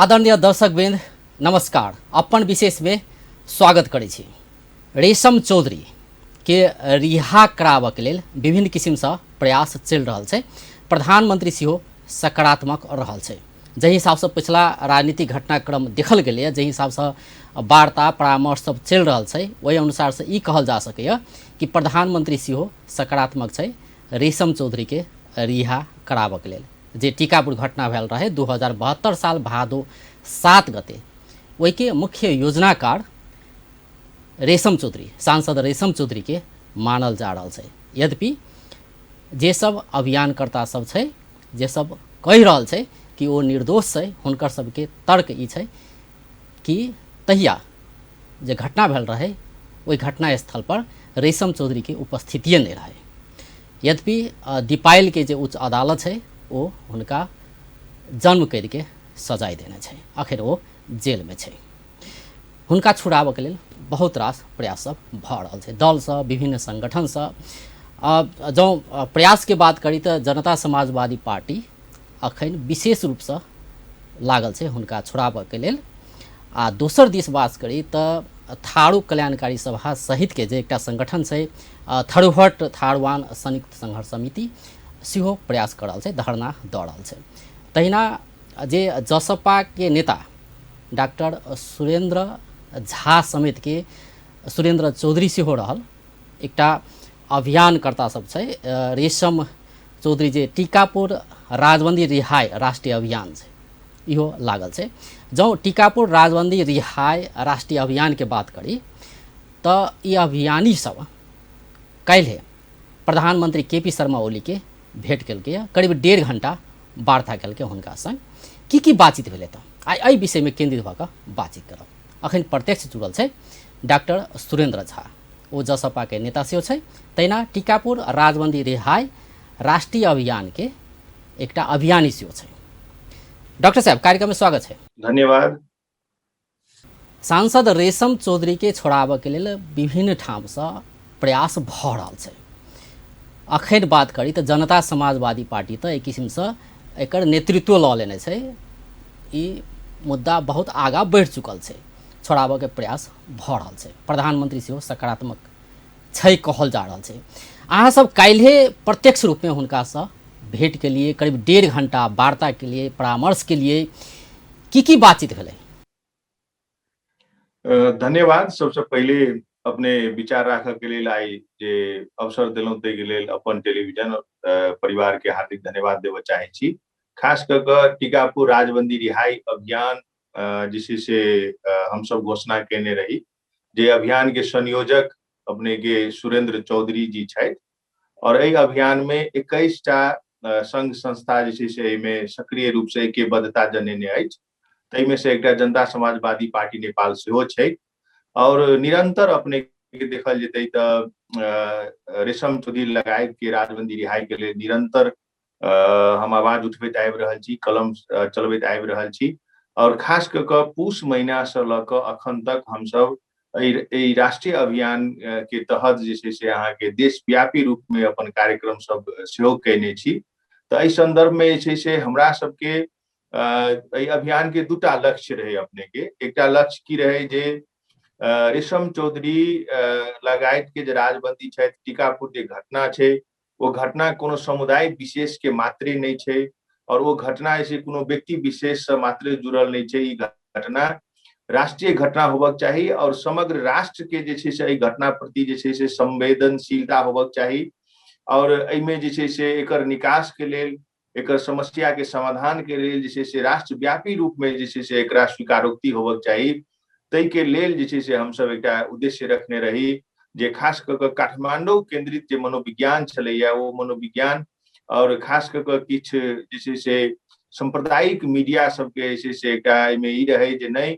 आदरणीय दर्शकवृन्द नमस्कार। अपन विशेषमे स्वागत करै छी। रेशम चौधरी के रिहा कराबऽके लेल विभिन्न किसिमसँ प्रयास चलि रहल छै। प्रधानमंत्री सेहो सकारात्मक रहल छै। जाहि हिसाबसँ पिछला राजनीतिक घटनाक्रम देखल गेलैए, जाहि हिसाबसँ वार्ता परामर्श सब चलि रहल छै, ओहि अनुसारसँ ई कहल जा सकैए कि प्रधानमंत्री सेहो सकारात्मक छै रेशम चौधरीके रिहा कराबऽके लेल। जे टीकापुर घटना भेल रहै 2072 साल भादो 7 गते, ओहिके मुख्य योजनाकार रेशम चौधरी, सांसद रेशम चौधरीके मानल जा रहल छै। यद्यपि जे सब अभियानकर्ता सब छै, जे सब कहि रहल छै कि ओ निर्दोष छै, हुनकर सबके तर्क ई छै कि तहिया जे घटना भेल रहै ओहि घटना स्थल पर रेशम चौधरीके उपस्थितिए नहि रहै। यद्यपि दीपायलके जे उच्च अदालत छै ओ हुनका जन्म कैदके सजाय देने छै, आखिर ओ जेलमे छै। हुनका छुड़ाबऽके लेल बहुत रास प्रयास सब भऽ रहल छै दलसँ, विभिन्न संगठनसँ। जँ प्रयासके बात करी तऽ जनता समाजवादी पार्टी अखन विशेष रूपसँ लागल छै हुनका छुड़ाबऽके लेल। आ दोसर दिस बात करी तऽ थारू कल्याणकारी सभा सहितके जे एकटा संगठन छै थरुहट थारुवान संयुक्त संघर्ष समिति सेहो प्रयास कऽ रहल छै, धरना दऽ रहल छै। तहिना जे जसपाके नेता डॉक्टर सुरेंद्र झा समेतके सुरेंद्र चौधरी सेहो रहल एकटा अभियानकर्ता सब छै। रेशम चौधरी जे टीकापुर राजबंदी रिहाई राष्ट्रीय अभियान छै इहो लागल छै। जँ टीकापुर राजबंदी रिहाई राष्ट्रीय अभियानके बात करी तऽ ई अभियानी सब काल्हि प्रधानमंत्री के पी शर्मा ओलीके भेंट केलकै, करीब 1.5 घंटा वार्ता केलकै हुनका संग। की की बातचीत भेलै तऽ आइ एहि विषयमे केंद्रित भऽ कऽ बातचीत करब। अखन प्रत्यक्ष जुड़ल छै डॉक्टर सुरेंद्र झा, ओ जसपाके नेता सेहो छै, तहिना टीकापुर राजबंदी रिहाई राष्ट्रीय अभियानके एकटा अभियानी सेहो छै। डॉक्टर साहब, कार्यक्रममे स्वागत छै। धन्यवाद। सांसद रेशम चौधरीके छोड़ाबऽके लेल विभिन्न ठामसँ प्रयास भऽ रहल छै। अखन बात करी तऽ जनता समाजवादी पार्टी तऽ एक किसिमसँ एकर नेतृत्व लऽ लेने छै। ई मुद्दा बहुत आगाँ बढ़ि चुकल छै, छोड़ाबऽके प्रयास भऽ रहल छै। प्रधानमंत्री सेहो सकारात्मक छै कहल जा रहल छै। अहाँ सब काल्हि प्रत्यक्ष रूपमे हुनकासँ भेंट के लिए करीब 1.5 घंटा वार्ता के लिए, परामर्श के लिए की की बातचीत भेलै? धन्यवाद। सबसे पहिले अपने विचार राखऽ के लेल आइ जे अवसर देलहुँ ताहिके लेल अपन टेलीविजन परिवार के हार्दिक धन्यवाद देबऽ चाहै छी। खास कऽ कऽ टीकापुर राजबंदी रिहाई अभियान जे छै से हमसब घोषणा केने रही जे अभियान के संयोजक अपने के सुरेंद्र चौधरी जी छथि और एहि अभियान में 21 टा संघ संस्था जे छै से एहिमे सक्रिय रूप से एकबद्धता जनेने अछि। ताहिमे से एकटा जनता समाजवादी पार्टी नेपाल सेहो छै और निरंतर अपने के देखल जेतै तऽ रेशम चौधरी लगायत के राजबंदी रिहाई के लेल निरंतर हम आवाज उठबैत आबि रहल छी, कलम चलबैत आबि रहल छी और खास कऽ कऽ पूस महीना से लऽ कऽ अखन तक हमसब एहि राष्ट्रीय अभियान के तहत जे छै से अहाँके देशव्यापी रूप में अपन कार्यक्रम सब सेहो कयने छी। तऽ एहि संदर्भ में जे छै से हमरा सबके एहि अभियान के दूटा लक्ष्य रहे अपने के। एकटा लक्ष्य की रहे जे रेशम चौधरी लगायत के जे राजबंदी छथि, टीकापुर जे घटना छै ओ घटना कोनो समुदाय विशेष के मात्रे नहि छै और ओ घटना जे छै कोनो व्यक्ति विशेष से मात्रे जुड़ल नहि छै। ई घटना राष्ट्रीय घटना होबक चाही और समग्र राष्ट्र के जे छै से एहि घटना प्रति जे छै से संवेदनशीलता होबक चाही और एहिमे जे छै से एकर निकास के लेल, एकर समस्या के समाधान के लेल जे छै से राष्ट्रव्यापी रूप में जे छै से एकरा स्वीकारोक्ति होबक चाही। ताहिके लेल जे छै से हमसब एकटा उद्देश्य रखने रही जे खास कऽ कऽ काठमांडू केंद्रित जे मनोविज्ञान छलैया ओ मनोविज्ञान और खास कऽ कऽ किछु जे छै से सांप्रदायिक मीडिया सबके जे छै से एकटा एहिमे ई रहै जे नहि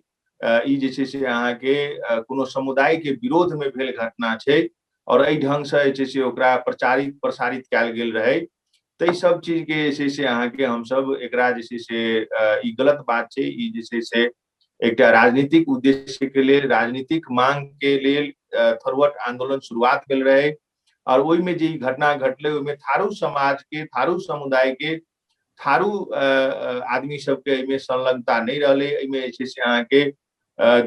ई जे छै से अहाँके कोनो समुदाय के विरोध में भेल घटना छै और एहि ढंग से जे छै से ओकरा प्रचारित प्रसारित कयल गेल रहै। ताहि सब चीज के जे छै से अहाँके हमसब एकरा जे छै से ई गलत बात छै। ई जे छै से एकटा राजनीतिक उद्देश्य के लेल, राजनीतिक मांग के लेल थरुहट आंदोलन शुरुआत भेल रहे और ओहिमे जे ई घटना घटलै ओहिमे थारू समाज के, थारू समुदाय के, थारू आदमी सबके एहिमे संलग्नता नहि रहलै। एहिमे जे छै से अहाँके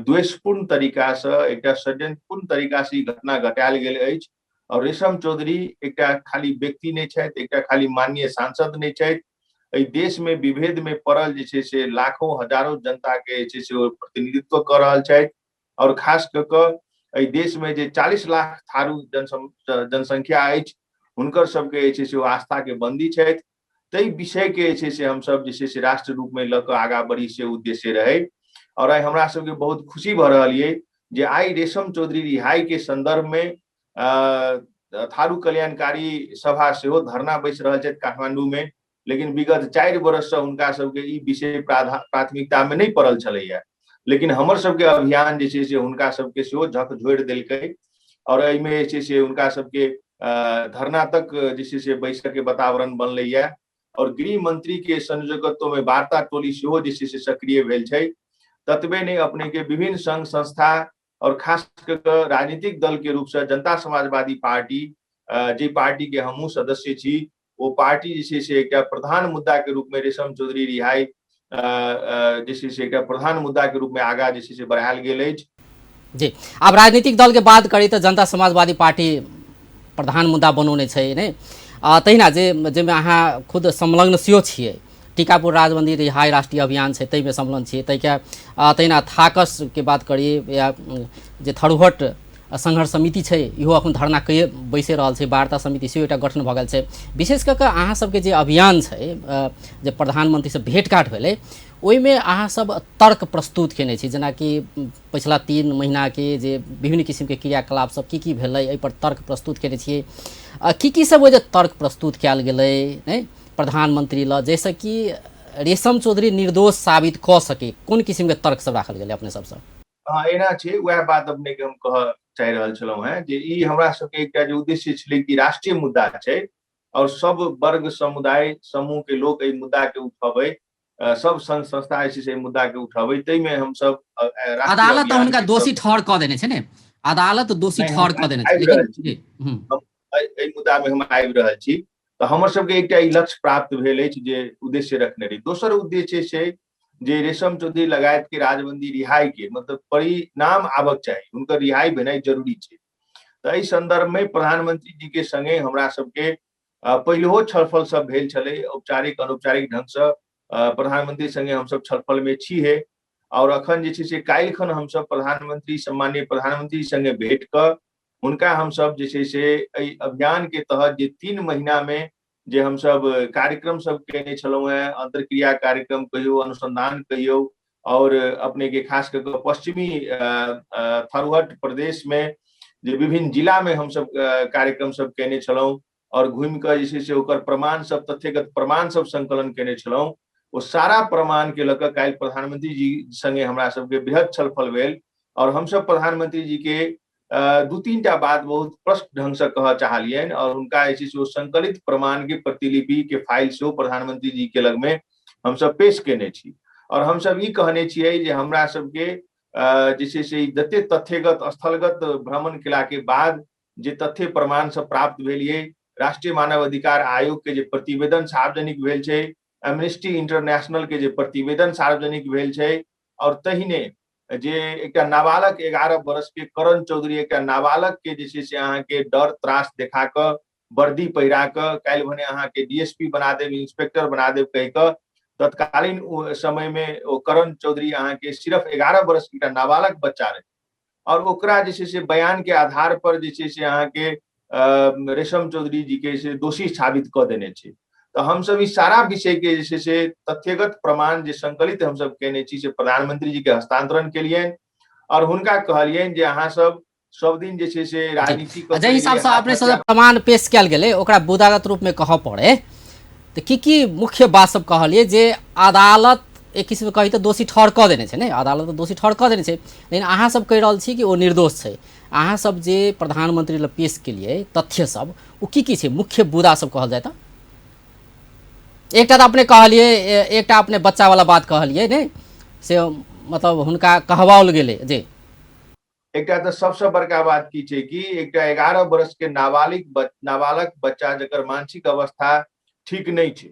द्वेषपूर्ण तरीकासँ, एकटा षड्यंत्रपूर्ण तरीकासँ ई घटना घटायल गेल अछि। और रेशम चौधरी एकटा खाली व्यक्ति नहि छथि, एकटा खाली माननीय सांसद नहि छथि, एहि देश में विभेद में पड़ल जे छै से लाखों हजारों जनता के जे छै से ओ प्रतिनिधित्व कऽ रहल छथि। और खास कऽ कऽ एहि देश में जे 40 लाख थारू जनसंख्या अछि, हुनकर सबके जे छै से ओ आस्था के बंदी छथि। ताहि विषय के जे छै से हमसब जे छै से राष्ट्र रूप में लऽ कऽ आगाँ बढ़ी से उद्देश्य रहै। और आइ हमरा सबके बहुत खुशी भऽ रहल ये जे आइ रेशम चौधरी रिहाई के संदर्भ में थारू कल्याणकारी सभा सेहो धरना बैस रहल छथि काठमांडू में, लेकिन विगत 4 वर्ष से हुनका सबके ई विषय प्राथमिकता में नहीं पड़ल छलैया। लेकिन हमर सबके अभियान जे छै से हुनका सबके सेहो झकझोरि देलकै और एहिमे जे छै से हुनका सबके धरना तक जे छै से बैसक के वातावरण बनलैया। और गृह मंत्री के संयोजकत्व में वार्ता टोली सेहो जे छै से सक्रिय भेल छै। ततबे नहि, अपने के विभिन्न संघ संस्था और खास कऽ कऽ राजनीतिक दल के रूप से जनता समाजवादी पार्टी, जे पार्टी के हमहूँ सदस्य छी, ओ पार्टी जे छै से एकटा प्रधान मुद्दा के रूप में रेशम चौधरी रिहाई जे छै से एकटा प्रधान मुद्दा के रूप में आगाँ जे छै से बढ़ायल गेल अछि। जी, आब राजनीतिक दल के बात करी तऽ जनता समाजवादी पार्टी प्रधान मुद्दा बनौने छै ने, तहिना जे जाहिमे अहाँ खुद संलग्न सेहो छियै, टीकापुर राजबंदी रिहाई राष्ट्रीय अभियान छै ताहिमे संलग्न छियै, ताहिके तहिना थाकस के बात करी या जे थरुहट संघर्ष समिति छै इहो अखन धरना कए बैसे रहल छै, वार्ता समिति सेहो एकटा गठन भऽ गेल छै। विशेष कऽ कऽ अहाँ सबके जे अभियान छै, जे प्रधानमंत्री से भेंटघाट भेलै, ओहिमे अहाँ सब तर्क प्रस्तुत केने छी, जेनाकि पछिला 3 महीनाके जे विभिन्न किसिमके क्रियाकलाप सब की की भेलै एहिपर तर्क प्रस्तुत केने छियै। की की सब ओ जे तर्क प्रस्तुत कयल गेलै ने प्रधानमंत्री लग, जाहिसँ कि रेशम चौधरी निर्दोष साबित कऽ सके, कोन किसिमके तर्क सब राखल गेलै अपने सबसँ? हँ, एना छै, वएह बात अपने के हम कहऽ चाहि रहल छलहुँ हेँ जे ई हमरा सबके एकटा जे उद्देश्य छलै कि राष्ट्रीय मुद्दा छै और सब वर्ग समुदाय समूह के लोक एहि मुद्दा के उठबै, सब संघ संस्था जे छै से एहि मुद्दा के उठबै, ताहिमे हमसब अदालत तऽ हुनका दोषी ठहर कऽ देने छै ने, अदालत दोषी ठहर कऽ देने छै, लेकिन एहि मुद्दा मे हम आबि रहल छी। तऽ हमर सबके एकटा ई लक्ष्य प्राप्त भेल अछि जे उद्देश्य रखने रही। दोसर उद्देश्य छै जे रेशम चौधरी लगायत के राजबंदी रिहाई के मतलब परिणाम आबक चाही, हुनकर रिहाई भेनाइ जरूरी छै। तऽ एहि संदर्भ में प्रधानमंत्री जी के संगे हमरा सबके पहिलहो छलफल सब भेल छलै, औपचारिक अनौपचारिक ढंग से प्रधानमंत्री संगे हमसब छलफल में छी हे। और अखन जे छै से काल्हि खन हमसब प्रधानमंत्री सम्माननीय प्रधानमंत्री संगे भेंट कऽ हुनका हमसब जे छै से एहि अभियान के तहत जे 3 महीना में जे हमसब कार्यक्रम सब केने छलहुँ हेँ, अंतर्क्रिया कार्यक्रम कहियौ, अनुसंधान कहियौ, और अपने के खास कऽ कऽ पश्चिमी थरुहट प्रदेश में जे विभिन्न जिला में हमसब कार्यक्रम सब केने छलहुँ और घूमि कऽ जे छै से ओकर प्रमाण सब, तथ्यगत प्रमाण सब संकलन केने छलहुँ, ओ सारा प्रमाण के लऽ कऽ काल्हि प्रधानमंत्री जी संगे हमरा सबके बृहद छलफल भेल। और हमसब प्रधानमंत्री जी के 2-3 टा बात बहुत स्पष्ट ढंग से कहऽ चाहलियनि और हुनका जे छै से ओ संकलित प्रमाण के प्रतिलिपि के फाइल सेहो प्रधानमंत्री जी के लग में हमसब पेश केने छी। और हमसब ई कहने छियै जे हमरा सबके जे छै से जते तथ्यगत स्थलगत भ्रमण केला के बाद जे तथ्य प्रमाण सब प्राप्त भेल ये, राष्ट्रीय मानवाधिकार आयोग के जे प्रतिवेदन सार्वजनिक भेल छै, एमनेस्टी इंटरनेशनल के जे प्रतिवेदन सार्वजनिक भेल छै, और तहिने जे एकटा नाबालक 11 वर्ष के करण चौधरी एकटा नाबालक के जे छै से अहाँके डर त्रास देखा कऽ वर्दी पहिरा कऽ काल्हि भने अहाँके डीएसपी बना देब, इंस्पेक्टर बना देब कहि कऽ तत्कालीन समय में ओ करण चौधरी अहाँके सिर्फ 11 वर्ष के एकटा नाबालक बच्चा रहे और ओकरा जे छै से बयान के आधार पर जे छै से अहाँके रेशम चौधरी जी के से दोषी साबित कऽ देने छै। तऽ हमसब ई सारा विषय के जे छै से तथ्यगत प्रमाण जे संकलित हमसब केने छी से प्रधानमंत्री जी के हस्तांतरण केलियनि और हुनका कहलियनि जे अहाँ सब सब दिन जे छै से राजनीति कऽ जाहि हिसाब से अपने सब प्रमाण पेश कयल गेलै ओकरा बुदागत रूप में कहऽ पड़े तऽ की की मुख्य बात सब कहलियै जे अदालत एक किस्म कही तऽ दोषी ठहर कऽ देने छै ने, अदालत तऽ दोषी ठहर कऽ देने छै, लेकिन अहाँ सब कहि रहल छी कि ओ निर्दोष छै। अहाँ सब जे प्रधानमंत्री लग पेश केलियै तथ्य सब ओ की की छै, मुख्य बुदा सब कहल जाय तऽ? एकटा तऽ अपने कहलियै, एकटा अपने बच्चा वाला बात कहलियै ने, से मतलब हुनका कहबाओल गेलै जे एकटा तऽ सबसँ बड़का बात की छै कि एकटा 11 वर्ष के नाबालिग नाबालक बच्चा जकर मानसिक अवस्था ठीक नहि छै,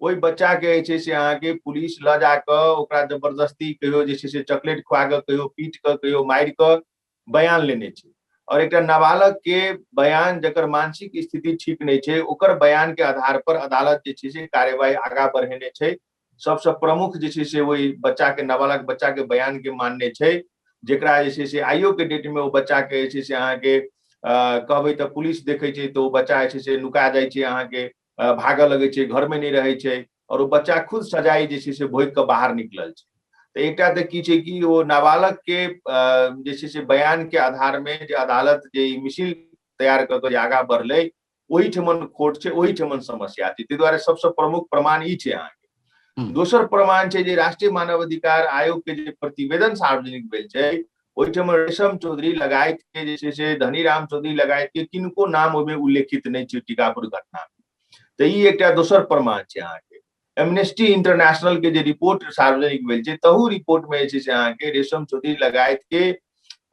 ओहि बच्चा के जे छै से अहाँके पुलिस लऽ जाकऽ ओकरा जबरदस्ती कहियो जे छै से चॉकलेट खुआ कऽ, कहियो पीट कऽ, कहियो मारि कऽ बयान लेने छै। और एकटा नाबालग के बयान जकर मानसिक स्थिति ठीक नहि छै, ओकर बयान के आधार पर अदालत जे छै से कार्यवाही आगाँ बढ़ेने छै। सबसँ प्रमुख जे छै से ओहि बच्चा के, नाबालग बच्चा के बयान के मानने छै, जेकरा जे छै से आइयो के डेट में ओ बच्चा के जे छै से अहाँके कहबै तऽ पुलिस देखै छै तऽ ओ बच्चा जे छै से नुका जाइ छै, अहाँके भागऽ लगै छै, घर में नहि रहै छै, और ओ बच्चा खुद सजाइ जे छै से भोगि कऽ बाहर निकलल छै। तऽ एकटा तऽ की छै कि ओ नाबालग के जे छै से बयान के आधार में जे अदालत जे ई मिसिल तैयार कऽ के जे आगाँ बढ़लै, ओहिठमन खोट छै, ओहिठमन समस्या छै। ताहि दुआरे सबसँ प्रमुख प्रमाण ई छै अहाँके। दोसर प्रमाण छै जे राष्ट्रीय मानवाधिकार आयोग के जे प्रतिवेदन सार्वजनिक भेल छै, ओहिठाम रेशम चौधरी लगायत के जे छै से धनीराम चौधरी लगायत के किनको नाम ओहिमे उल्लेखित नहि छै टीकापुर घटना में। तऽ ई एकटा दोसर प्रमाण छै अहाँके। एमनेस्टी इंटरनेशनल के जे रिपोर्ट सार्वजनिक भेल छै, तहू रिपोर्ट में जे छै से अहाँके रेशम चौधरी लगायत के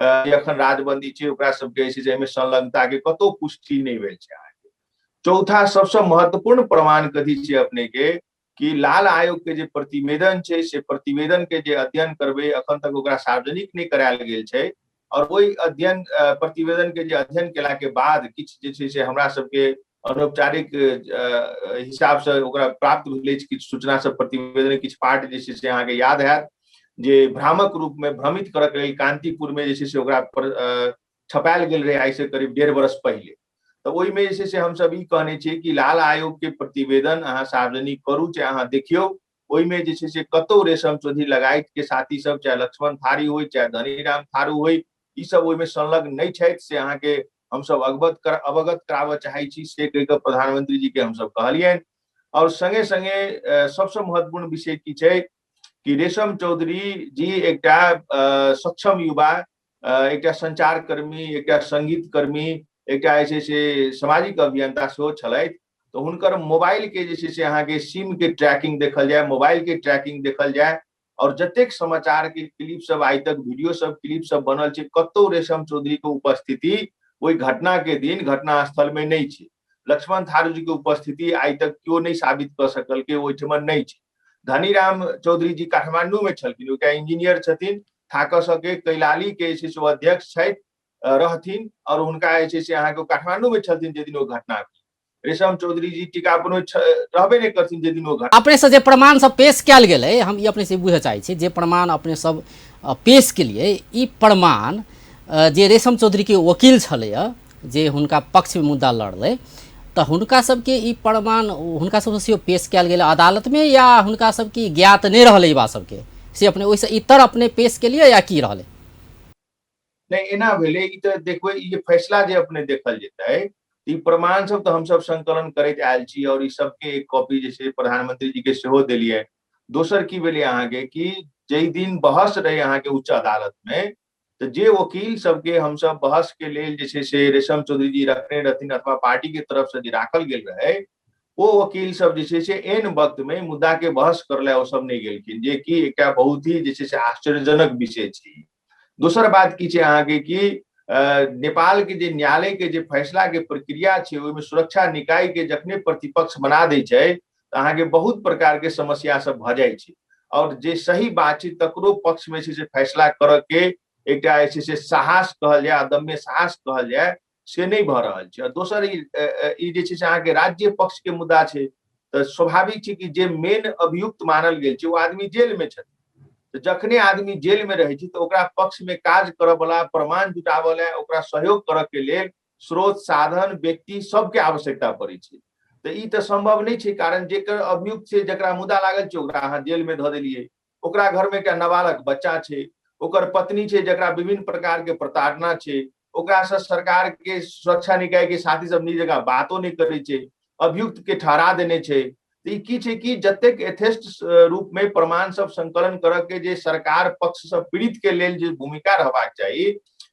जे अखन राजबंदी छै ओकरा सबके जे छै से एहिमे संलग्नता के कतौ पुष्टि नहि भेल छै अहाँके। चौथा सबसँ महत्वपूर्ण प्रमाण कथी छै अपने के कि लाल आयोग के जे प्रतिवेदन छै से प्रतिवेदन के जे अध्ययन करबै, अखन तक ओकरा सार्वजनिक नहि करायल गेल छै। और ओहि अध्ययन प्रतिवेदन के जे अध्ययन केला के बाद किछु जे छै से हमरा सबके अनौपचारिक हिसाब से ओकरा प्राप्त भेल अछि किछु सूचना सब, प्रतिवेदन किछु पार्ट जे छै से अहाँके याद हैत जे भ्रामक रूप में भ्रमित करऽ के लेल कांतिपुर में जे छै से ओकरा पर छपायल गेल रहै आइ से करीब 1.5 बरस पहिले। तऽ ओहिमे जे छै से हमसब ई कहने छियै कि लाल आयोग के प्रतिवेदन अहाँ सार्वजनिक करू, चाहे अहाँ देखियौ, ओहिमे जे छै से कतौ रेशम चौधरी लगायत के साथी सब, चाहे लक्ष्मण थारी होइ चाहे धनीराम थारू होइ, ई सब ओहिमे संलग्न नहि छथि, से अहाँके हमसब अवगत कराबऽ चाहै छी, से कहि कऽ प्रधानमंत्री जी के हमसब कहलियनि। और संगे संगे सबसँ महत्वपूर्ण विषय की छै कि रेशम चौधरी जी एकटा सक्षम युवा, एकटा संचारकर्मी, एकटा संगीतकर्मी, एकटा जे छै से सामाजिक अभियंता सेहो छलथि। तऽ हुनकर मोबाइल के जे छै से अहाँके सिम के ट्रैकिंग देखल जाय, मोबाइल के ट्रैकिंग देखल जाय, और जतेक समाचार के क्लिप सब आइ तक वीडियो सब क्लिप सब बनल छै, कतौ रेशम चौधरी के उपस्थिति ओहि घटना के दिन घटना स्थल में नहि छै। लक्ष्मण थारू जी के उपस्थिति आइ तक केओ नहि साबित कऽ सकल के ओहिठमा नहि छै। धनीराम चौधरी जी काठमांडू में छलखिन, ओ एकटा इंजीनियर छथिन, थाकस के कैलाली के जे छै से ओ अध्यक्ष छथि रहथिन, और हुनका जे छै से अहाँके काठमांडू में छलथिन जे दिन ओ घटना भेल। रेशम चौधरी जी टीकापुर में रहबे नहि करथिन जे दिन ओ घटना। अपने से जे प्रमाण सब पेश कयल गेलै, हम ई अपने से बुझऽ चाहै छी, जे प्रमाण अपने सब पेश केलियै, ई प्रमाण जे रेशम चौधरी के वकील छलैया, जे हुनका पक्ष में मुद्दा लड़लै, तऽ हुनका सबके ई प्रमाण हुनका सबसँ सेहो पेश कयल गेलै अदालतमे, या हुनका सबके ज्ञात नहि रहलै ई बात सबके, से अपने ओहिसँ इतर अपने पेश केलियै या की रहलै? नहि, एना भेलै, ई तऽ देखबै, ई जे फैसला जे अपने देखल जेतै, ई प्रमाण सब तऽ हमसब संकलन करैत आयल छी, और ई सबके एक कॉपी जे छै प्रधानमंत्री जी के सेहो देलियै। दोसर की भेलै अहाँके कि जाहि दिन बहस रहै अहाँके उच्च अदालत में, तऽ जे वकील सबके हमसब बहस के लेल जे छै से रेशम चौधरी जी रखने रहथिन अथवा पार्टी के तरफ से जे राखल गेल रहै, ओ वकील सब जे छै से एन वक्त में मुद्दा के बहस करले ओ सब नहि गेलखिन, जे कि एकटा बहुत ही जे छै से आश्चर्यजनक विषय छै। दोसर बात की छै अहाँके कि नेपाल के जे न्यायालय के जे फैसला के प्रक्रिया छै, ओहिमे सुरक्षा निकाय के जखने प्रतिपक्ष बना दै छै तऽ अहाँके बहुत प्रकार के समस्या सब भऽ जाइ छै, और जे सही बात छै तकरो पक्ष में छै से फैसला करऽ के एकटा जे छै से साहस कहल जाय, अदम्य साहस कहल जाय, से नहि भऽ रहल छै। और दोसर ई जे छै से अहाँके राज्य पक्ष के मुद्दा छै, तऽ स्वाभाविक छै कि जे मेन अभियुक्त मानल गेल छै ओ आदमी जेल में छथिन, तऽ जखने आदमी जेल में रहै छै तऽ ओकरा पक्ष में काज करऽ वाला, प्रमाण जुटाबऽ ला, ओकरा सहयोग करऽ के लेल स्रोत, साधन, व्यक्ति सबके आवश्यकता पड़ै छै। तऽ ई तऽ सम्भव नहि छै, कारण जेकर अभियुक्त छै, जकरा मुद्दा लागल छै, ओकरा अहाँ जेल में धऽ देलियै, ओकरा घर में एकटा नाबालग बच्चा छै, ओकर पत्नी छै जकरा विभिन्न प्रकार के प्रताड़ना छै, ओकरा से सरकार के सुरक्षा निकाय के साथी सब नीक जकाँ बातो नहि करै छै, अभियुक्त के ठहरा देने छै। तऽ ई की छै कि जतेक यथेष्ट रूप में प्रमाण सब संकलन करऽ के जे सरकार पक्ष से पीड़ित के लेल जे भूमिका रहबाक चाही,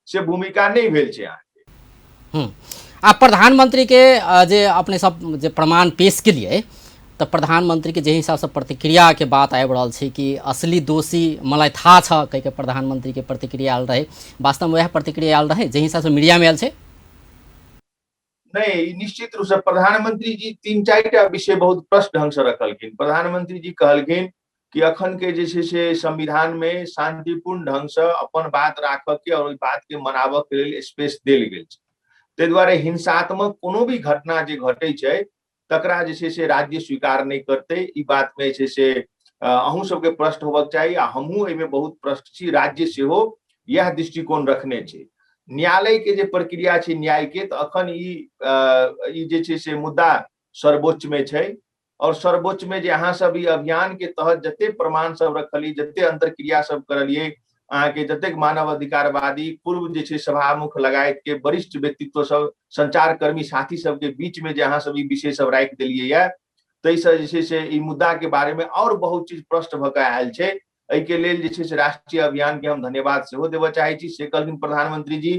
से भूमिका नहि भेल छै अहाँके। आ प्रधानमंत्री के जे अपने सब जे प्रमाण पेश केलियै, तऽ प्रधानमंत्री के जे हिसाब से प्रतिक्रिया के बात आबि रहल छै कि असली दोषी मलाई थाहा छ कहि के प्रधानमंत्री के प्रतिक्रिया आयल रहै, वास्तव में वएह प्रतिक्रिया आयल रहै जे हिसाब से मीडिया में आयल छै? नहि, निश्चित रूप से प्रधानमंत्री जी 3-4 विषय बहुत प्रश्न ढंग से रखलखिन। प्रधानमंत्री जी कहलखिन कि अखन के जे छै से संविधान में शांतिपूर्ण ढंग से अपन बात राखऽ के और ओहि बात के मनाबऽ के लेल स्पेस देल गेल छै, ताहि दुआरे हिंसात्मक कोनो भी घटना जे घटै छै तकरा जे छै से राज्य स्वीकार नहि करतै। ई बात में जे छै से अहूँ सबके प्रश्न होबक चाही आ हमहूँ एहिमे बहुत प्रश्न छी। राज्य सेहो इएह दृष्टिकोण रखने छै। न्यायालय के जे प्रक्रिया छै न्याय के, तऽ अखन ई जे छै से मुद्दा सर्वोच्च में छै और सर्वोच्च में जे अहाँ सब ई अभियान के तहत जते प्रमाण सब रखलियै, जते अंतरक्रिया सब करलियै, अहाँके जतेक मानव अधिकारवादी पूर्व जे छै सभामुख लगायत के वरिष्ठ व्यक्तित्व सब, संचारकर्मी साथी सबके बीच में जे अहाँ सब ई विषय सब राखि देलियै या, ताहिसँ जे छै से ई मुद्दा के बारे में और बहुत चीज प्रश्न भऽ कऽ आयल छै। एहिके लेल जे छै से राष्ट्रीय अभियान के हम धन्यवाद सेहो देबऽ चाहै छी, से कहलखिन प्रधानमंत्री जी।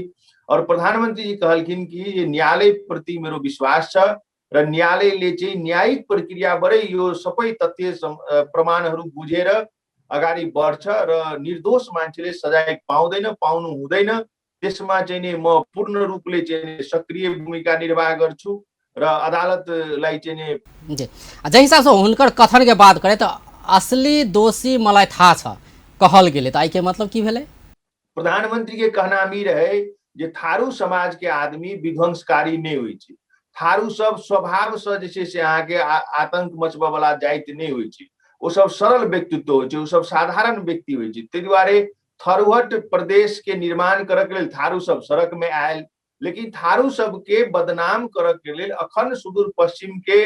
और प्रधानमंत्री जी कहलखिन कि न्यायालय प्रति मेरो विश्वास छ र न्यायालयले चाहिँ न्यायिक प्रक्रियाबाटै यो सबै तथ्य प्रमाणहरू बुझेर अगाडि बढ्छ र निर्दोष मान्छेले सजाय पाउँदैन, पाउनु हुँदैन, त्यसमा चाहिँ नि म पूर्ण रूपले चाहिँ सक्रिय भूमिका निर्वाह गर्छु र अदालतलाई चाहिँ नि जी। जाहि हिसाबसँ हुनकर कथनके बात करे तऽ असली दोषी मलाई थाहा छ कहल गेलै, तऽ एहिके मतलब की भेलै? प्रधानमंत्री के कहनाम ई रहे जे थारू समाज के आदमी विध्वंसकारी नहि होइ छै, थारू सब स्वभाव से जे छै से अहाँके आतंक मचबऽ वाला जाति नहि होइ छै, ओ सब सरल व्यक्तित्व होइ छै, ओ सब साधारण व्यक्ति होइ छै। ताहि दुआरे थरुहट प्रदेश के निर्माण करऽ के लेल थारू सब सड़क में आयल, लेकिन थारू सबके बदनाम करऽ के लेल अखन सुदूर पश्चिम के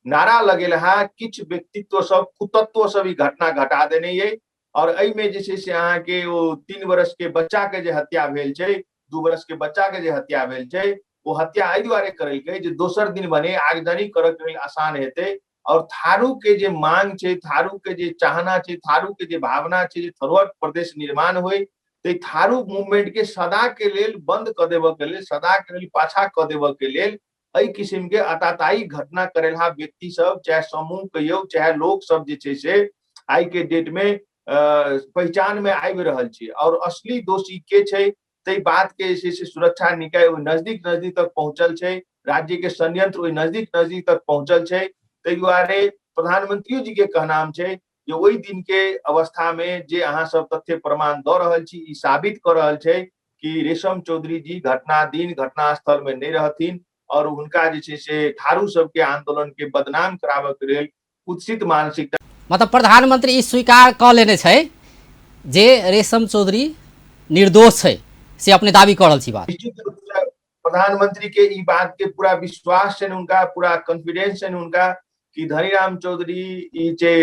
नारा लगेलहा किछु व्यक्तित्व सब, कुतत्व सब ई घटना घटा देने ये। और एहिमे जे छै से अहाँके ओ 3 वर्ष के बच्चा के जे हत्या भेल छै, 2 वर्ष के बच्चा के जे हत्या भेल छै, ओ हत्या एहि दुआरे करेलकै जे दोसर दिन भने आगजनी करऽ के लेल आसान हेतै। और थारू के जे मांग छै, थारू के जे चाहना छै, थारू के जे भावना छै जे थरुहट प्रदेश निर्माण होय, तै थारू मूवमेंट के सदा के लेल बंद कऽ देबऽ के लेल, सदा के लेल पाछा कऽ देबऽ के लेल एहि किसिम के आताताई घटना करेलहा व्यक्ति सब, चाहे समूह कहियौ चाहे लोक सब जे छै से आइ के डेट में पहचान में आबि रहल छै। और असली दोषी के छै ताहि बात के जे छै से सुरक्षा निकाय ओहि नजदीक नजदीक तक पहुंचल छै, राज्य के संयंत्र ओहि नजदीक नजदीक तक पहुंचल छै। ताहि दुआरे प्रधानमंत्रियो जी के कहनाम छै जे ओहि दिन के अवस्था में जे अहाँ सब तथ्य प्रमाण दऽ रहल छी, ई साबित कऽ रहल छै कि रेशम चौधरी जी घटना दिन घटना स्थल में नहि रहथिन और हुनका जे छै से थारू सबके आंदोलन के बदनाम कराबऽ के लेल कुत्सित मानसिकता। मतलब प्रधानमंत्री ई स्वीकार कऽ लेने छै जे रेशम चौधरी निर्दोष छै, से अपने दावी कऽ रहल छी बात। निश्चित रूप से प्रधानमंत्री के ई बात के पूरा विश्वास छनि, हुनका पूरा कॉन्फिडेंस छनि हुनका कि धनीराम चौधरी, ई जे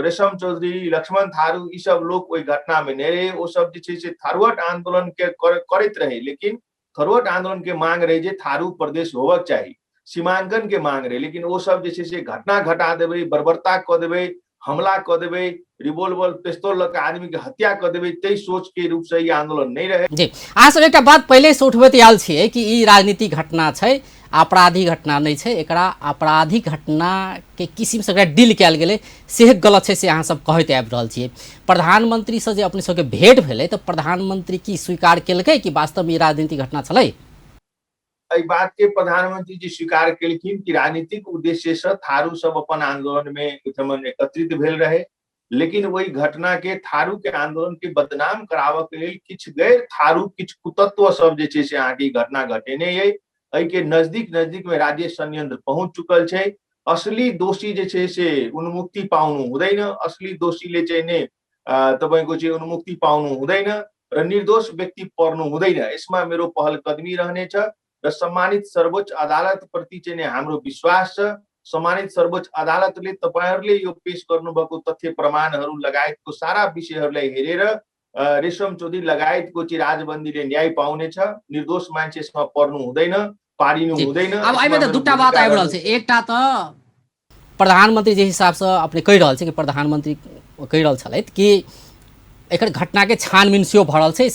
रेशम चौधरी, लक्ष्मण थारू, ई सब लोक ओहि घटना में नहि रहे। ओ सब जे छै से थारुहट आंदोलन के करैत रहे, लेकिन थरुहट आंदोलन के मांग रहे जे थारू प्रदेश होबक चाही, सीमांकन के मांग रहे, लेकिन ओ सब जे छै से घटना घटा देबै, बर्बरता कऽ देबै, हमला कऽ देबै, रिवॉल्वर पिस्तौल लऽ के आदमी के हत्या कऽ देबै, ताहि सोच के रूप से ई आंदोलन नहि रहे। जी, अहाँ सब एकटा बात पहिले से उठबैत आयल छियै कि ई राजनीतिक घटना छै, आपराधिक घटना नहि छै, एकरा आपराधिक घटना के किसिम से एकरा डील कयल गेलै से गलत छै, से अहाँ सब कहैत आबि रहल छियै। प्रधानमंत्री से जे अपने सबके भेंट भेलै तऽ प्रधानमंत्री की स्वीकार केलकै कि वास्तवमे ई राजनीतिक घटना छलै? एहि बात के प्रधानमंत्री जी स्वीकार केलखिन कि राजनीतिक उद्देश्य से थारू सब अपन आंदोलन में ओहिठमन एकत्रित भेल रहे, लेकिन ओहि घटना के थारू के आंदोलन के बदनाम कराबऽ के लेल किछु गैर थारू, किछु कुतत्व सब जे छै से अहाँके ई घटना घटेने ये। एहि के नजदीक नजदीक में राज्य संयंत्र पहुंच चुकल छै। असली दोषी जे छै से उन्मुक्ति पाउनु हुँदैन, असली दोषीले चाहिँ नि तपाईँको चाहिँ उन्मुक्ति पाउनु हुँदैन र निर्दोष व्यक्ति पर्नु हुँदैन। यसमा मेरो पहल कदमी रहनेछ र सम्मानित सर्वोच्च अदालत प्रति चाहिँ नि हाम्रो विश्वास छ। सम्मानित सर्वोच्च अदालतले तपाईँहरूले यो पेश गर्नुभएको तथ्य प्रमाणहरू लगायतको सारा विषयहरूलाई हेरेर रेशम चौधरी लगायतको चाहिँ राजबन्दीले न्याय पाउनेछ। निर्दोष मान्छे यसमा पर्नु हुँदैन, पारिनु हुँदैन। अब एहिमे तऽ दूटा बात आबि रहल छै। एकटा तऽ प्रधानमंत्री जे हिसाबसँ अपने कहि रहल छै कि प्रधानमंत्री कहि रहल छलथि कि एकर घटनाके छानबीन सेहो भऽ रहल छै,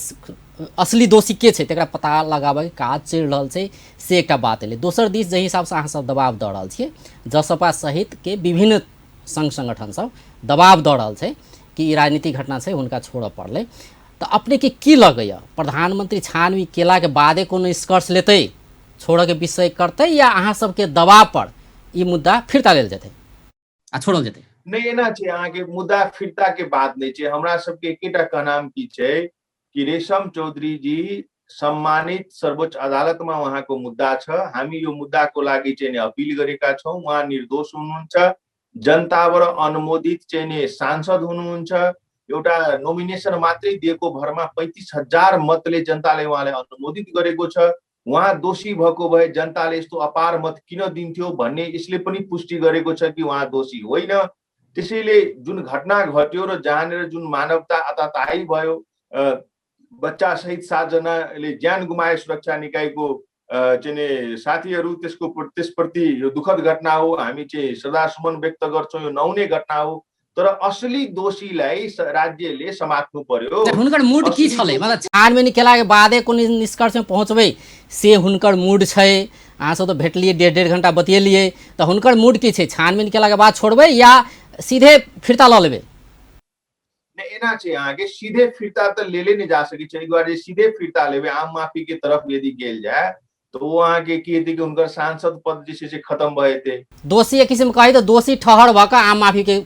असली दोषी के छै तकरा पता लगाबयके काज चलि रहल छै, से एकटा बात एलै। दोसर दिस जाहि हिसाबसँ अहाँ सब दबाव दऽ रहल छियै, जसपा सहितके विभिन्न सङ्घ सङ्गठन सब दबाव दऽ रहल छै कि ई राजनीतिक घटना छै, हुनका छोड़ऽ पड़लै, तऽ अपनेके की लगैए प्रधानमंत्री छानबीन केलाके बादे कोनो निष्कर्ष लेतै छोड़ऽ के विषय करतै या अहाँ सबके दबाव पर ई मुद्दा फिर्ता लेल जेतै आ छोड़ल जेतै? नहि, एना छै अहाँके मुद्दा फिर्ता के बात नहि छै। हमरा सबके एकेटा कहनाम की छै कि रेशम चौधरी जी सम्मानित सर्वोच्च अदालतमा उहाँको मुद्दा छ। हामी यो मुद्दाको लागि चाहिँ नि अपिल गरेका छौँ। उहाँ निर्दोष हुनुहुन्छ, जनताबाट अनुमोदित चाहिँ नि सांसद हुनुहुन्छ। एउटा नोमिनेसन मात्रै दिएको भरमा 35,000 मतले जनताले उहाँलाई अनुमोदित गरेको छ। उहाँ दोषी भएको भए जनताले यस्तो अपार मत किन दिन्थ्यो भन्ने यसले पनि पुष्टि गरेको छ कि उहाँ दोषी होइन। त्यसैले जुन घटना घट्यो र जहाँनिर जुन मानवता आताताई भयो, बच्चा सहित 7 जनाले ज्यान गुमाए सुरक्षा निकायको चाहिँ साथीहरू, त्यसप्रति यो दुःखद घटना हो। हामी चाहिँ श्रद्धासुमन व्यक्त गर्छौँ, यो नहुने घटना हो। तर असली दोषीलाई राज्यले समात्नु पर्यो। हुनकर मूड की छलै, मतलब छानबीन केलाके बादे कोनो निष्कर्षमे पहुँचबै से हुनकर मूड छै। अहाँ सब तऽ भेटलियै, 1.5-1.5 घंटा बतियेलियै, तऽ हुनकर मूड की छै? छानबीन केलाके बाद छोड़बै या सीधे फिर्ता लऽ लेबै? नहि, एना छै अहाँके सीधे फिर्ता तऽ लेले नहि जा सकै छै। एहि दुआरे सीधे फिर्ता लेबै आम माफी के तरफ यदि गेल जाय तऽ ओ अहाँके की हेतै कि हुनकर सांसद पद जे छै से खत्म भऽ जेतै। दोषी एक किसिम कही तऽ दोषी ठहर भऽ कऽ आम माफी के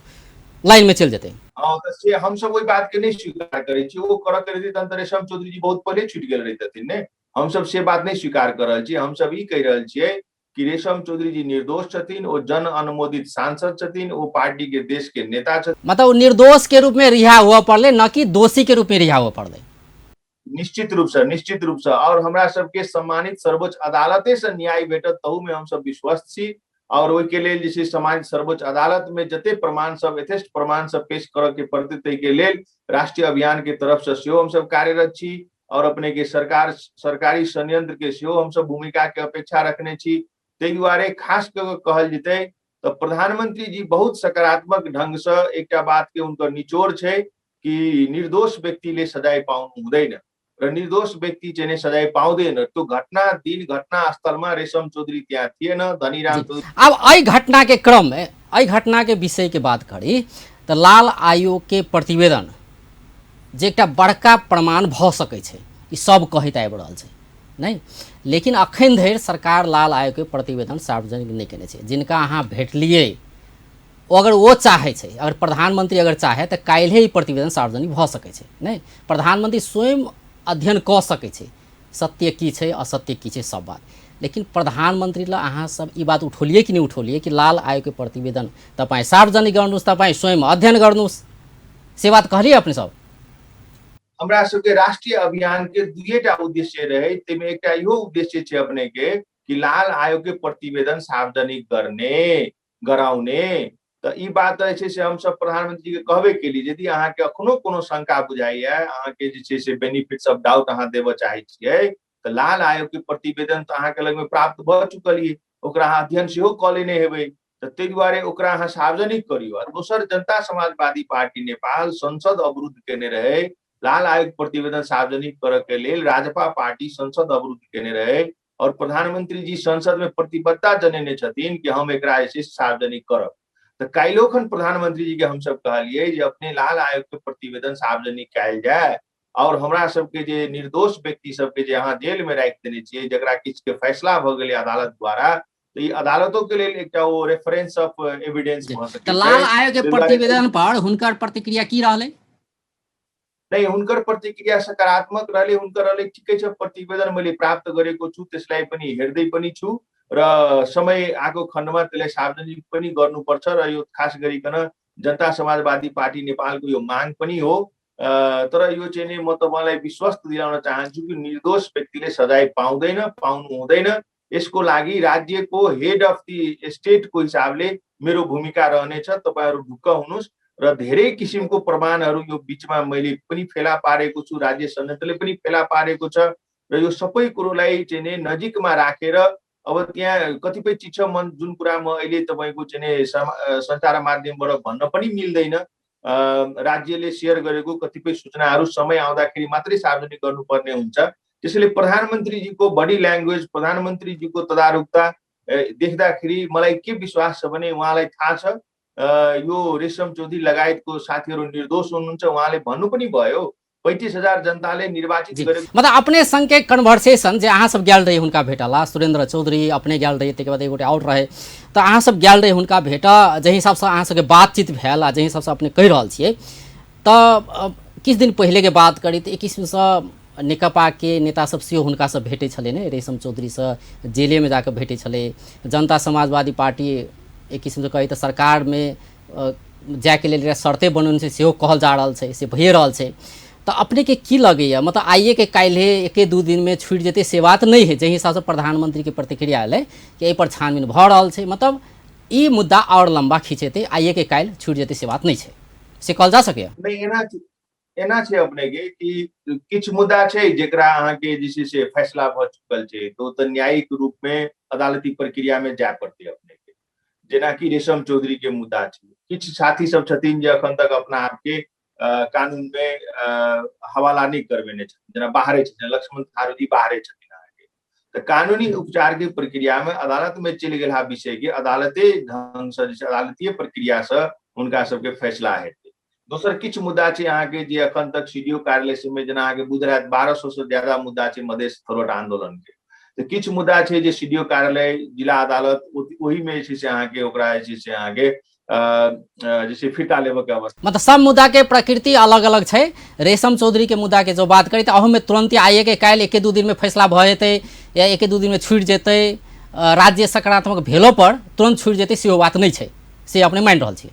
लाइन में चलि जेतै। हँ, तऽ से हमसब ओहि बात के नहि स्वीकार करै छी। ओ करऽ के रहितै तहन तऽ रेशम चौधरी जी बहुत पहिले छुटि गेल रहितथिन ने। हमसब से बात नहि स्वीकार कऽ रहल छी। हमसब ई कहि रहल छियै कि रेशम चौधरी जी निर्दोष छथिन, ओ जन अनुमोदित सांसद छथिन, ओ पार्टी के देश के नेता छथिन। मतलब ओ निर्दोष के रूप में रिहा हुअ पड़लै, न कि दोषी के रूप में रिहा हुअ पड़लै। निश्चित रूप से, निश्चित रूप से। और हमरा सबके सम्मानित सर्वोच्च अदालते से न्याय भेटत तहू में हमसब विश्वस्त छी। और ओहिके लेल जे छै सम्मानित सर्वोच्च अदालत में जते प्रमाण सब, यथेष्ट प्रमाण सब पेश करऽ के पड़तै ताहिके लेल राष्ट्रीय अभियान के तरफ से सेहो हमसब कार्यरत छी। और अपने के सरकारी षड्यंत्र के सेहो हमसब भूमिका के अपेक्षा रखने छी। ताहि दुआरे खास कऽ के कहल जेतै तऽ प्रधानमंत्री जी बहुत सकारात्मक ढंग से एकटा बात के हुनकर निचोड़ छै कि निर्दोष व्यक्तिले सजाय पाउनु हुँदैन र निर्दोष व्यक्ति चाहिँ सजाय पाउँदैन। त्यो घटना दिन घटना स्थलमा रेशम चौधरी त्यहाँ थिएन, धनीराम चौधरी। अब एहि घटना के क्रम में, एहि घटना के विषय के बात करी तऽ लाल आयोग के प्रतिवेदन जे एकटा बड़का प्रमाण भऽ सकै छै, ई सब कहैत आबि रहल छै नहि, लेकिन अखन धरि सरकार लाल आयोग के प्रतिवेदन सार्वजनिक नहि केने छै। जिनका अहाँ भेटलियै ओ अगर ओ चाहै छै, अगर प्रधानमंत्री अगर चाहे तऽ काल्हि ई प्रतिवेदन सार्वजनिक भऽ सकै छै नहि। प्रधानमंत्री स्वयं अध्ययन कऽ सकै छै सत्य की छै असत्य की छै सब बात। लेकिन प्रधानमंत्री ला अहाँ सब ई बात उठौलियै कि नहि उठौलियै कि लाल आयोग के प्रतिवेदन तपाईँ सार्वजनिक गर्नुहोस्, तपाईँ स्वयं अध्ययन गर्नुहोस्, से बात कहलियै अपने सब? हमरा सबके राष्ट्रीय अभियान के दुइएटा उद्देश्य रहे, ताहिमे एकटा इहो उद्देश्य छै अपने के कि लाल आयोग के प्रतिवेदन सार्वजनिक गर्ने गराउने। तऽ ई बात जे छै से हमसब प्रधानमंत्री के कहबे केली, यदि अहाँके अखनो कोनो शंका बुझाइया, अहाँके जे छै से बेनिफिट्स ऑफ डाउट अहाँ देबऽ चाहै छियै तऽ लाल आयोग के प्रतिवेदन तऽ अहाँके लगमे प्राप्त भऽ चुकल ये, ओकरा अहाँ अध्ययन सेहो कऽ लेने हेबै, तऽ ताहि दुआरे ओकरा अहाँ सार्वजनिक करियौ। आ दोसर, जनता समाजवादी पार्टी नेपाल संसद अवरुद्ध केने रहे लाल आयोग प्रतिवेदन सार्वजनिक करऽ के लेल, राजपा पार्टी संसद अवरुद्ध केने रहे और प्रधानमंत्री जी संसद में प्रतिबद्धता जनेने छथिन कि हम एकरा जे छै सार्वजनिक करब। तऽ काल्हिओखन प्रधानमंत्री जी के हमसब कहलियै जे अपने लाल आयोग के प्रतिवेदन सार्वजनिक कयल जाय और हमरा सबके जे निर्दोष व्यक्ति सबके जे अहाँ जेल में राखि देने छियै, जकरा किछु के फैसला भऽ गेलै अदालत द्वारा, तऽ ई अदालतो के लेल एकटा ओ रेफरेंस ऑफ एविडेंस भऽ सकै तऽ लाल आयोग के प्रतिवेदन पर हुनकर प्रतिक्रिया की रहलै? नहि, हुनकर प्रतिक्रिया सकारात्मक रहलै। हुनकर रहलै ठिकै छ, प्रतिवेदन मैले प्राप्त गरेको छु, त्यसलाई पनि हेर्दै पनि छु र समय आएको खण्डमा त्यसलाई सार्वजनिक पनि गर्नुपर्छ र यो खास गरिकन जनता समाजवादी पार्टी नेपालको यो माग पनि हो। तर यो चाहिँ नि म तपाईँलाई विश्वस्त दिलाउन चाहन्छु कि निर्दोष व्यक्तिले सजाय पाउँदैन, पाउनु हुँदैन। यसको लागि राज्यको हेड अफ the स्टेटको हिसाबले मेरो भूमिका रहनेछ, तपाईँहरू ढुक्क हुनुहोस्। र धेरै किसिमको प्रमाणहरू यो बिचमा मैले पनि फेला पारेको छु, राज्य संयन्त्रले पनि फेला पारेको छ र यो सबै कुरोलाई चाहिँ नि नजिकमा राखेर अब त्यहाँ कतिपय चिज छ मन जुन कुरा म अहिले तपाईँको चाहिँ नि सञ्चार माध्यमबाट भन्न पनि मिल्दैन। राज्यले सेयर गरेको कतिपय सूचनाहरू समय आउँदाखेरि मात्रै सार्वजनिक गर्नुपर्ने हुन्छ। त्यसैले प्रधानमन्त्रीजीको बडी ल्याङ्ग्वेज, प्रधानमन्त्रीजीको तदारुकता देख्दाखेरि मलाई के विश्वास छ भने उहाँलाई थाहा छ यो रेशम चौधरी लगायतको साथीहरू निर्दोष हुनुहुन्छ। उहाँले भन्नु पनि भयो 35,000 जनताले निर्वाचित गरेको। मतलब अपने संग के कन्वर्सेशन जे अहाँ सब गेल रही हुनका भेटला, सुरेंद्र चौधरी अपने गेल रही, ताहिके बाद एक गोटे आओर रहे, तऽ अहाँ सब गेल रही हुनका भेट, जाहि हिसाबसँ अहाँ सबके बातचीत भेल आ जाहि हिसाबसँ अपने कहि रहल छियै, तऽ किछु दिन पहिलेके बात करी तऽ एक किसिमसँ नेकपाके नेता सब सेहो हुनकासँ भेटै छलै ने, रेशम चौधरीसँ जेलेमे जाकऽ भेटै छलै। जनता समाजवादी पार्टी एक किसिमसँ कही तऽ सरकारमे जायके लेल एकटा शर्ते बनौने छै सेहो कहल जा रहल छै, से भइए रहल छै। तऽ अपनेके की लगैए, मतलब आइएके काल्हि एके दू दिनमे छुटि जेतै से बात नहि है, जाहि हिसाबसँ प्रधानमंत्रीके प्रतिक्रिया एलै कि एहिपर छानबीन भऽ रहल छै, मतलब ई मुद्दा आओर लम्बा खिंचेतै, आइएके काल्हि छुटि जेतै से बात नहि छै, से कहल जा सकैए? नहि, एना छै अपने के कि किछु मुद्दा छै जेकरा अहाँके जे छै से फैसला भऽ चुकल छै, तऽ ओ तऽ न्यायिक रूप मे अदालती प्रक्रिया मे जाय पड़तै अपने के। जेनाकि रेशम चौधरी के मुद्दा छै, किछु साथी सब छथिन जे अखन तक अपना आपके कानून मे हवाला नहि करबेने छथिन, जेना बाहरे छथिन, लक्ष्मण थारू जी बाहरे छथिन अहाँके, तऽ कानूनी उपचार के प्रक्रिया मे अदालत मे चलि गेल हा विषय के अदालते ढंग से जे अदालतीय प्रक्रिया से हुनका सबके फैसला हेतै। दोसर किछु मुद्दा छै अहाँके जे अखन तक सीडीओ कार्यालय सबमे जेना अहाँके बुझल हैत 1200 से ज्यादा मुद्दा छै मधेश फॉरवर्ड आंदोलन के, तऽ किछु मुद्दा छै जे सीडीओ कार्यालय जिला अदालत ओहिमे जे छै से अहाँके ओकरा जे छै से अहाँके जे फिर्ता लेबऽ के अवस्था। मतलब सब मुद्दा के प्रकृति अलग अलग छै। रेशम चौधरी के मुद्दा के जो बात करी तऽ अहूमे तुरंते आइए के काल्हि एके दू दिन में फैसला भऽ जेतै या एके दू दिन में छुटि जेतै, राज्य सकारात्मक भेलो पर तुरंत छुटि जेतै सेहो बात नहि छै, से अपने मानि रहल छी।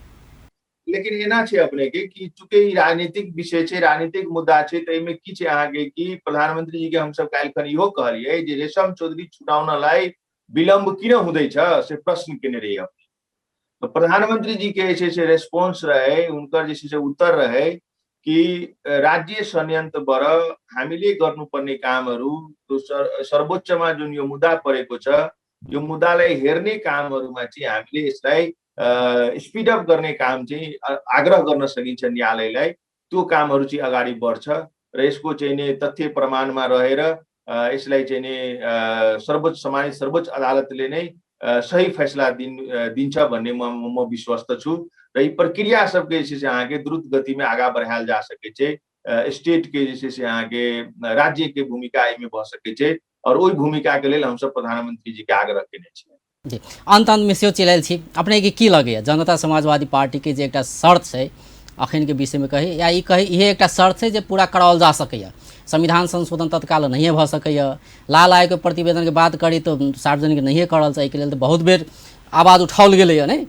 लेकिन एना छै अपने के कि चूँकि ई राजनीतिक विषय छै, राजनीतिक मुद्दा छै, तऽ एहिमे की छै अहाँके कि प्रधानमंत्री जी के हमसब काल्हि खन इहो कहलियै जे रेशम चौधरी छुटाउनलाई विलम्ब किन हुँदैछ से प्रश्न केने रहियै अपने। तऽ प्रधानमंत्री जी के जे छै से रेस्पॉन्स रहे, हुनकर जे छै से उत्तर रहे कि राज्य संयन्त्रबाट हामीले गर्नुपर्ने कामहरू त्यो सर्वोच्चमा जुन यो मुद्दा परेको छ यो मुद्दालाई हेर्ने कामहरूमा चाहिँ हामीले यसलाई स्पिड अप गर्ने काम चाहिँ आग्रह गर्न सकिन्छ न्यायालयलाई, त्यो कामहरू चाहिँ अगाडि बढ्छ र यसको चाहिँ नि तथ्य प्रमाणमा रहेर यसलाई चाहिँ नि सर्वोच्च सम्मानित सर्वोच्च अदालतले नै सही फैसला दिन्छ भन्ने म विश्वस्त छु र यी प्रक्रिया सबके जे छै से अहाँके द्रुत गतिमे आगाँ बढ़ायल जा सकै छै। स्टेट के जे छै से अहाँके राज्य के भूमिका एहिमे भऽ सकै छै और ओहि भूमिका के लेल हमसब प्रधानमंत्री जी के आग्रह केने छियै। जी, अंत अंत में सेहो चलि आयल छी, अपने के की लगैए जनता समाजवादी पार्टी के जे एकटा शर्त छै अखन के विषय में कही या ई कही इहे एकटा शर्त छै जे पूरा कराओल जा सकैए, संविधान संशोधन तत्काल नहिए भऽ सकैए, लाल आयोग के प्रतिवेदन के बात करी तऽ सार्वजनिक नहिए करल छै, एहिके लेल तऽ बहुत बेर आवाज उठाओल गेलैए नहि,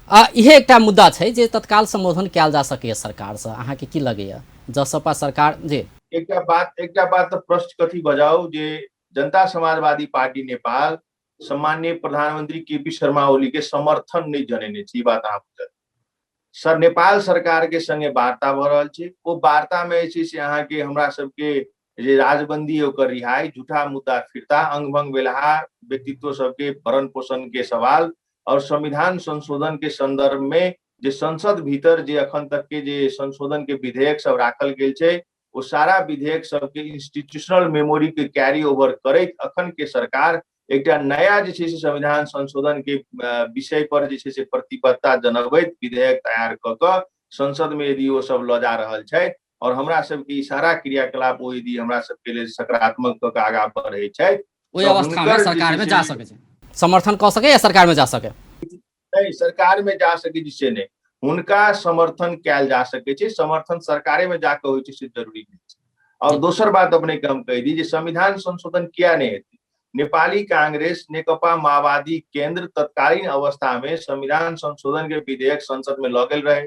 आ इहे एकटा मुद्दा छै जे तत्काल संबोधन कयल जा सकैए सरकारसँ, अहाँके की लगैए जसपा सरकार? जी, एकटा बात तऽ प्रश्न कथी बजाउ जे जनता समाजवादी पार्टी नेपाल सम्माननीय प्रधानमंत्री केपी शर्मा ओली के समर्थन नहीं जनेने छी, बात अहाँ बुझल। सर नेपाल सरकार के संगे वार्ता भऽ रहल छै, ओ वार्ता में जे छै से अहाँके हमरा सबके जे राजबंदी ओकर रिहाई, झूठा मुद्दा फिर्ता, अंगभंग भेलहा व्यक्तित्व सबके भरण पोषण के सवाल और संविधान संशोधन के संदर्भ में जे संसद भीतर जे अखन तक के जे संशोधन के विधेयक सब राखल गेल छै ओ सारा विधेयक सबके इंस्टीट्यूशनल मेमोरी के कैरी ओवर करैत अखन के सरकार एकटा नया जे छै से संविधान संशोधन के विषय पर जे छै से प्रतिबद्धता जनबैत विधेयक तैयार कऽ कऽ संसद में यदि ओ सब लऽ जा रहल छथि और हमरा सबके ई सारा क्रियाकलाप ओ यदि हमरा सबके लेल सकारात्मक कऽ कऽ आगाँ बढ़ै छथि, ओहि अवस्था में सरकार में जा सकै छै, समर्थन कऽ सकै या सरकार में जा सकै? नहीं, सरकार में जा सकै छै से नहि, हुनका समर्थन कयल जा सकै छै, समर्थन सरकारे में जाके होइ छै से जरूरी नहि छै। और दोसर बात अपने के हम कहि दी जे संविधान संशोधन किया नहि हेतै, नेपाली कांग्रेस नेकपा माओवादी केंद्र तत्कालीन अवस्था में संविधान संशोधन के विधेयक संसद में लऽ गेल रहे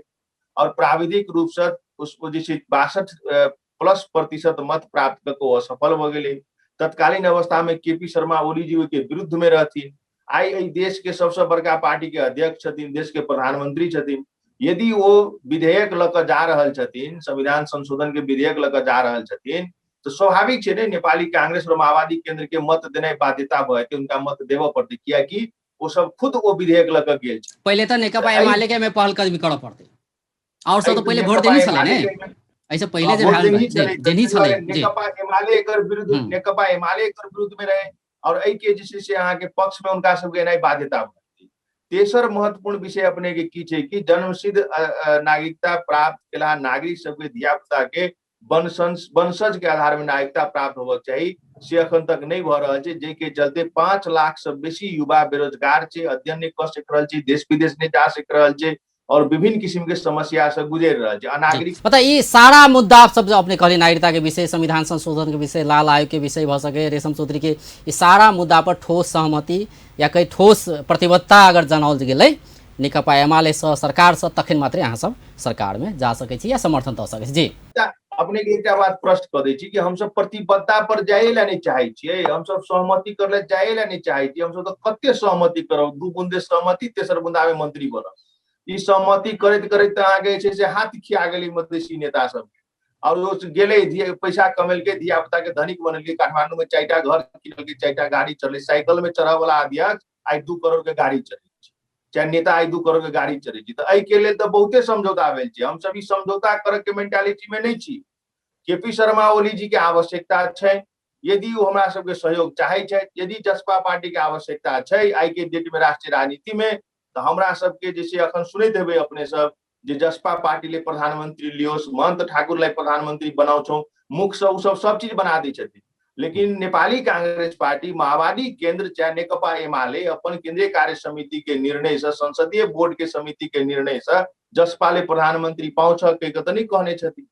और प्राविधिक रूप से उसको जे छै 62+% मत प्राप्त कऽ ओ असफल भऽ गेलै। तत्कालीन अवस्था में केपी शर्मा ओली जी ओहिके विरुद्ध में रहथिन, आइ एहि देश के सबसँ बड़का पार्टी के अध्यक्ष छथिन, देश के प्रधानमंत्री छथिन, यदि ओ विधेयक लऽ कऽ जा रहल छथिन, संविधान संशोधन के विधेयक लऽ कऽ जा रहल छथिन, तऽ स्वाभाविक छै ने नेपाली कांग्रेस और माओवादी केंद्र के मत देनाइ बाध्यता भऽ जेतै, हुनका मत देबऽ पड़तै, कियाकि ओ सब खुद ओ विधेयक लऽ कऽ गेल छै। पहिले तऽ नेकपा एमाले के में पहल कदमी करऽ पड़तै, और सब तऽ पहिले वोट देनी छलै ने, एहिसँ पहिले जे भेल देनी छलै। नेकपा एमाले एकर विरुद्ध, नेकपा एमाले एकर विरुद्ध में रहे और एहि के जे छै से अहाँके पक्ष में हुनका सबके एनाइ बाध्यता भऽ जेतै। तेसर महत्वपूर्ण विषय अपने के की छै कि जन्मसिद्ध नागरिकता प्राप्त केला नागरिक सबके धिया पुता के वंशज के आधार में नागरिकता प्राप्त होबक चाही, से अखन तक नहि भऽ रहल छै, जाहिके चलते 5 लाख से बेसी युवा बेरोजगार छै, अध्ययन नहि कऽ सकि रहल छै, देश विदेश नहि जा सकि रहल छै और विभिन्न किसिम के समस्या से गुजरि रहल छै। अनागरिक मतलब ई सारा मुद्दा सब जो अपने कहली, नागरिकता के विषय, संविधान संशोधन के विषय, लाल आयोग के विषय भऽ सके, रेशम चौधरी के, ई सारा मुद्दा पर ठोस सहमति या कहीं ठोस प्रतिबद्धता अगर जनाओल गेलै नेकपा एमाले सँ, सरकार सँ, तखन मात्रे अहाँ सब सरकार में जा सकै छी या समर्थन दऽ सकै छी। जी अपने के एकटा बात प्रश्न कऽ दै छी कि हमसब प्रतिबद्धता पर जाए ला नहीं चाहै छियै, हमसब सहमति करै ला जाए ला नहीं चाहै छियै। हमसब तऽ कते सहमति करब, 2 बुंदे सहमति, तेसर बुंदा में मंत्री बनब। ई सहमति करैत करैत तऽ अहाँके जे छै से हाथ खिया गेलै मधेसी नेता सबके, और ओ गेलै पैसा कमेलकै, धिया पुता के धनिक बनेलकै, काठमांडू में 4 टा घर किनलकै, 4 टा गाड़ी चढ़लै, साइकिल में चढ़ऽ वाला अध्यक्ष आइ 2 करोड़ के गाड़ी चढ़ै छै, चाहे नेता आइ 2 करोड़ के गाड़ी चढ़ै छै। तऽ एहिके लेल तऽ बहुते समझौता भेल छै। हमसब ई समझौता करऽ के मेंटालिटी में नहि छी। के पी शर्मा ओली जी के आवश्यकता छै, यदि ओ हमरा सबके सहयोग चाहै छथि, यदि जसपा पार्टी के आवश्यकता छै आइ के डेट में राष्ट्रीय राजनीति में, तऽ हमरा सबके जे अखन सुनैत हेबै अपने सब जे जसपा पार्टी ले प्रधानमंत्री लियोस, महंत ठाकुर ले प्रधानमंत्री बनाउ छौ, मुख से ओ सब सब चीज बना दै छथिन। लेकिन नेपाली कांग्रेस पार्टी, माओवादी केंद्र चाहे नेकपा एमाले अपन केंद्रीय कार्य समिति के निर्णय से, संसदीय बोर्ड के समिति के निर्णय से जसपा ले प्रधानमंत्री पाउ छ कहि के तऽ नहि कहने छथिन।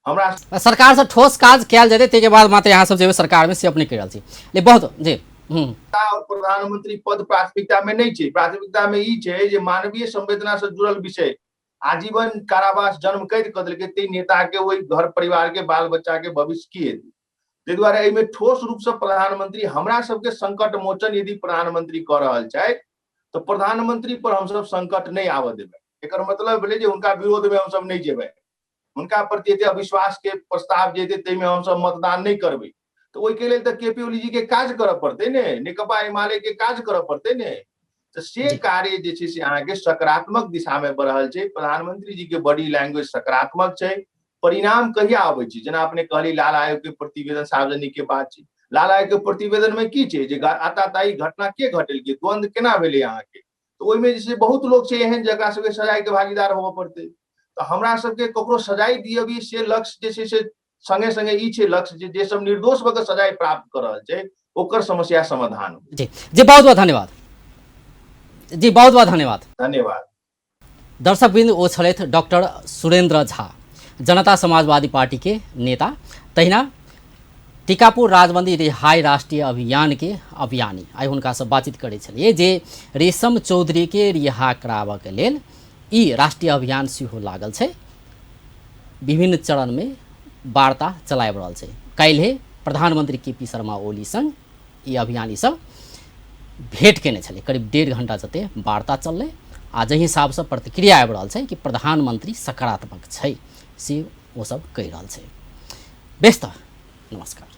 हमरा सरकार से ठोस काज कयल जेतै ताहिके बाद मात्र यहाँ सब जेबै सरकार में, से अपने कहि रहल छी। ले बहुत जी और प्रधानमंत्री पद प्राथमिकता में नहीं छै। प्राथमिकता में ई छै जे मानवीय संवेदना से जुड़ल विषय, आजीवन कारावास जन्म कैद कऽ देलकै ताहि नेता के, ओहि घर परिवार के, बाल बच्चा के भविष्य की हेतै। ताहि दुआरे एहिमे ठोस रूप से प्रधानमंत्री हमरा सबके संकट मोचन यदि प्रधानमंत्री कऽ रहल छथि तऽ प्रधानमंत्री पर हमसब संकट नहि आबऽ देबै। एकर मतलब भेलै जे हुनका विरोध में हमसब नहि जेबै, हुनका प्रति एते अविश्वास के प्रस्ताव जे एतै ताहिमे हमसब मतदान नहि करबै। तऽ ओहिके लेल तऽ के पी ओली जी के काज करऽ पड़तै ने, नेकपा एमाले के काज करऽ पड़तै ने। तऽ से कार्य जे छै से अहाँके सकारात्मक दिशा में बढ़ल छै। प्रधानमंत्री जी के बॉडी लैंग्वेज सकारात्मक छै। परिणाम कहिया अबै छै, जेना अपने कहली लाल आयोग के प्रतिवेदन सार्वजनिक के बात छै। लाल आयोग के प्रतिवेदन में की छै जे आताताई घटना के घटेलकै, द्वंद्व केना भेलै अहाँके, तऽ ओहिमे जे छै बहुत लोक छै एहन जकरा सबके सजाय के भागीदार होबऽ पड़तै। तऽ हमरा सबके ककरो सजाय दियबी से लक्ष्य जे छै से संगे संगे ई छै लक्ष्य जे सब निर्दोष भऽ कऽ सजाय प्राप्त कऽ रहल छै ओकर समस्या समाधान हो। जी जी बहुत बहुत धन्यवाद जी, बहुत बहुत धन्यवाद। धन्यवाद। दर्शक बिंदु ओ छलथि डॉक्टर सुरेंद्र झा, जनता समाजवादी पार्टी के नेता, तहिना टीकापुर राजबंदी रिहाई राष्ट्रीय अभियान के अभियानी। आइ हुनका से बातचीत करै छलियै जे रेशम चौधरी के रिहा कराबऽ के लेल ई राष्ट्रीय अभियान सेहो लागल छै, विभिन्न चरण में वार्ता चलाबि रहल छै। काल्हि प्रधानमंत्री के पी शर्मा ओली संग ई अभियानी सब भेंट केने छलै, करीब 1.5 घंटा जते वार्ता चललै आ जाहि हिसाबसँ प्रतिक्रिया आबि रहल छै कि प्रधानमंत्री सकारात्मक छै से ओ सब कहि रहल छै। बेस तऽ नमस्कार।